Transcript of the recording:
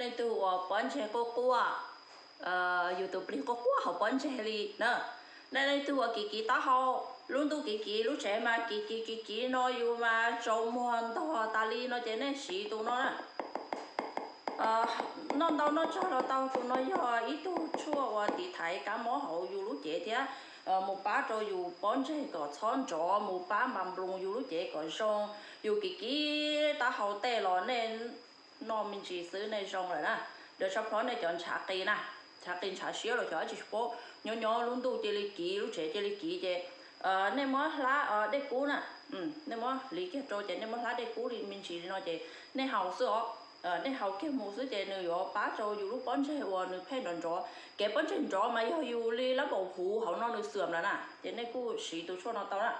Leej twg uas pob ntseg quaj quaj, yus tus plig quaj quaj hauv pob ntseg li na. Nej leej twg uas kiv kiv taub hau, lub ntuj kiv kiv lub tsev mas kiv kiv kiv kiv no yus mas tsaus muag ntog tas li no ces nej siv tus no na. Noj ntau noj tsawg los tau, tus no yog ib tug tshuaj uas tiv thaiv kab mob hauv yus lub cev thiab mus pab rau yus pob ntseg kom txhob nrov, mus pab npas nploos yus lub cev kom zoo. Yus kiv kiv taub hau tej los nej noj me ntsis xwb nej zoo lawm na. Yog tshaj plhov nej cov ntshav qis na, ntshav qis ntshav siab los xyov dab tsi tsis paub, nyob nyob lub ntuj cia li kiv, lub tsev cia li kiv ces nej muab hlab dej kub na. Nej muab hliv kiag rau ces nej muab hlab dej kub li me ntsis li no ces nej haus xwb os. Nej haus kiag mus xwb ces nws yuav pab rau yus lub pob ntseg uas nws pheej nrov nrov. Kev pob ntseg nrov mas yog yus li lab npaum huv hauv no nws xwm lawm na, ces nej kuj siv tus tshuaj no tau na.